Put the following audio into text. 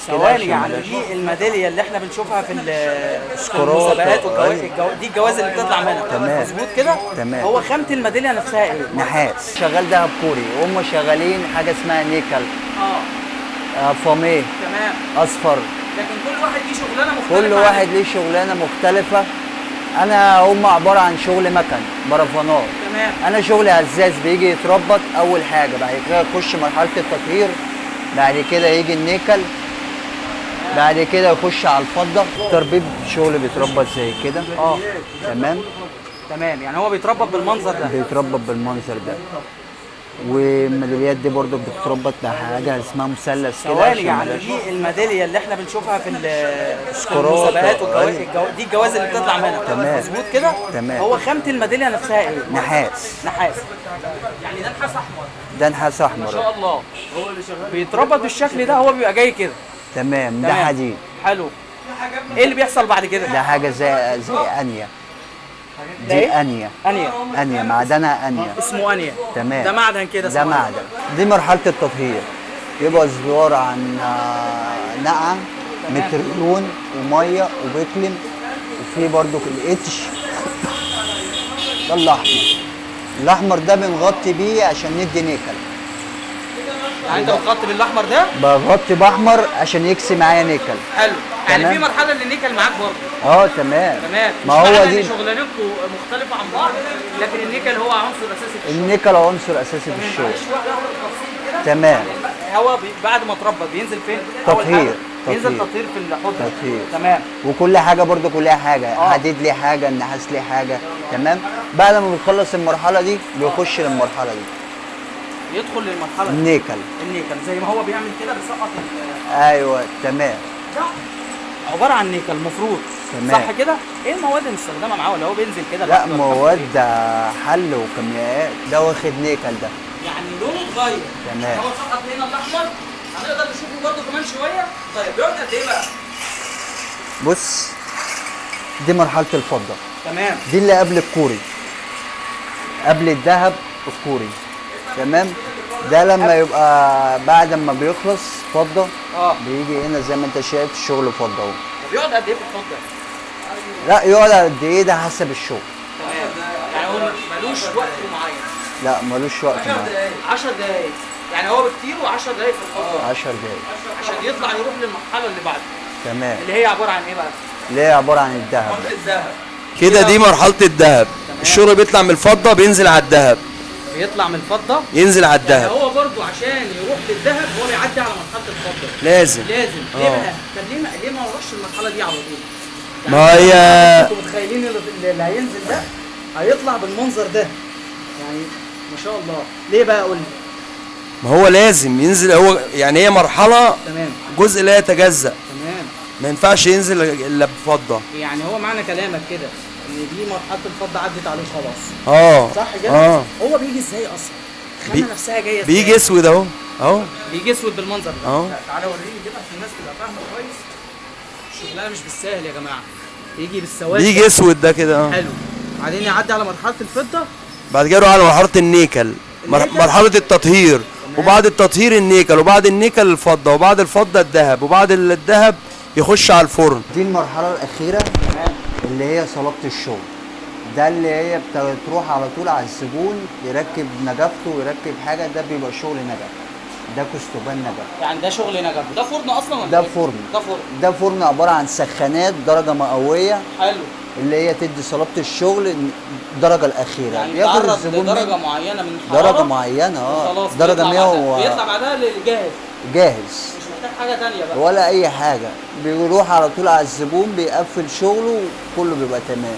كده ثواني، عشان يعني ملاش. دي الميداليه اللي احنا بنشوفها في سكرات، المسابقات والجوائز، أيوة. دي الجوائز اللي بتطلع منها. تمام. مظبوط كده؟ تمام. هو خامة الميداليه نفسها ايه؟ نحاس. شغال دهب كوري، وهم شغالين حاجة اسمها نيكل. فاميه. تمام. اصفر. لكن كل واحد ليه شغلانة مختلفة. كل عن واحد ليه شغلانة مختلفة. انا هم عبارة عن شغل مكن برفانات. تمام. انا شغلي هزاز، بيجي يتربط اول حاجة، بعد كده يخش مرحلة التطهير، بعد كده يجي النيكل، بعد كده يخش على الفضة. تربيب شغل بيتربط زي كده. تمام. تمام، يعني هو بيتربط بالمنظر ده. بيتربط بالمنظر ده. والميداليات دي برضو بتتربط بحاجة اسمها مثلث كده ثواني، عشان يعني ملاش. دي الميداليه اللي احنا بنشوفها في سكرات، المسابقات والجوائز، أيوة. دي الجوائز اللي بتطلع منها. تمام. مظبوط كده؟ تمام. هو خامة الميداليه نفسها ايه؟ نحاس. نحاس. يعني ده نحاس احمر. ده نحاس ما احمر. شاء الله. بيتربط بالشكل ده، هو بيبقى جاي كده. تمام. ده تمام. حديد. حلو. ايه اللي بيحصل بعد كده؟ ده حاجة زي انيا. ده دي إيه؟ انيا. انيا. انيا معدنها انيا. اسمه انيا. تمام. ده معدن كده ده اسمه أنيا. معدن. دي مرحلة التطهير، يبقى عبارة عن نقعه متريون ومية وبيكلم، وفي برضو الاتش ده الاحمر. الاحمر ده بنغطي بيه عشان ندي نيكل. يعني انت بتغطي بالاحمر ده؟ بغطي باحمر عشان يكسي معايا نيكل. حلو. يعني تمام. في مرحلة اللي النيكل معاك برضه. تمام. تمام. ما مش هو معنى دي ان شغلانتكم مختلفة عن بعض، لكن النيكل هو عنصر اساسي في الشغل. النيكل عنصر اساسي في الشغل. معلش واحدة واحدة بالتفصيل كده. تمام. يعني هو بعد ما اتربط بينزل فين؟ أول تطهير. حاجة بينزل تطهير. تطهير في الحوض. تطهير. تمام. وكل حاجة برضو كلها حاجة. حديد ليه حاجة، النحاس ليه حاجة. تمام. بعد ما بيخلص المرحلة دي بيخش للمرحلة دي. يدخل للمرحلة دي. النيكل. النيكل زي ما هو بيعمل كده بيسقط ايوه تمام. ده عبارة عن نيكل المفروض. تمام. صح كده؟ ايه المواد المستخدمة معاه ولا هو بينزل كده لا لوحده ولا مواد حل وكيميائيات. ده واخد نيكل ده. يعني لونه اتغير. تمام. هو سقط هنا الاحمر، هنقدر نشوفه برده كمان شوية. طيب بيقعد قد ايه بقى؟ بص، دي مرحلة الفضة. تمام. دي اللي قبل الكوري، قبل الذهب الكوري. تمام. ده لما يبقى بعد ما بيخلص فضة بيجي هنا زي ما انت شايف الشغل فضة اهو. بيقعد قد ايه في الفضة؟ لا يقعد قد ايه ده حسب الشغل. تمام. يعني هو ملوش وقت معين. لا ملوش وقت معين. 10 دقايق. يعني هو بكتير و10 دقايق في الفضة. 10 دقايق عشان يطلع يروح للمرحلة اللي بعده. تمام. اللي هي عبارة عن ايه بقى؟ اللي هي عبارة عن الذهب ده. الذهب. كده دي مرحلة الذهب. الشغل بيطلع من الفضة بينزل على الذهب. بيطلع من الفضة ينزل على يعني الذهب. هو برضو عشان يروح للذهب هو بيعدي على مرحلة الفضة. لازم. لازم. ليه بقى؟ طب ليه ما نروحش المرحلة دي على طول؟ يعني ما هي انتوا متخيلين اللي هينزل ده هيطلع بالمنظر ده؟ يعني ما شاء الله. ليه بقى قول لي؟ ما هو لازم ينزل هو، يعني هي مرحلة. تمام. جزء لا يتجزأ. تمام. ما ينفعش ينزل الا بفضة. يعني هو معنى كلامك كده ان دي مرحلة الفضة عدت عليه خلاص. صح كده؟ هو بيجي ازاي اصلا؟ الخامة نفسها جاية ازاي؟ بيجي اسود اهو. اهو بيجي اسود بالمنظر ده. اهو. تعالى وريني كده عشان الناس تبقى فاهمه كويس. الشغلانة مش بالساهل يا جماعة. بيجي بالسواد. بيجي اسود ده كده. حلو. بعدين يعدي على مرحلة الفضة. بعد كده يروح على مرحلة النيكل. مرحلة التطهير. وبعد التطهير النيكل، وبعد النيكل الفضة، وبعد الفضة الذهب، وبعد الذهب يخش على الفرن. دي المرحلة الاخيرة اللي هي صلابة الشغل. ده اللي هي بتروح على طول على الزبون يركب نجفته ويركب حاجة. ده بيبقى شغل نجف. ده كستوبان نجف. يعني ده شغل نجف. ده فرن اصلا ولا ده إيه؟ فرن. ده فرن. ده فرن عبارة عن سخانات درجه مئوية. حلو. اللي هي تدي صلابة الشغل الدرجة الاخيرة. يعني بياخد بيتعرض الزبون لدرجة معينة من الحرارة. درجه معينة. خلاص درجه 100 بيطلع بعدها للجاهز. جاهز. مش محتاج حاجة ثانية بقى ولا اي حاجة. بيروح على طول على الزبون بيقفل شغله وكله بيبقى تمام.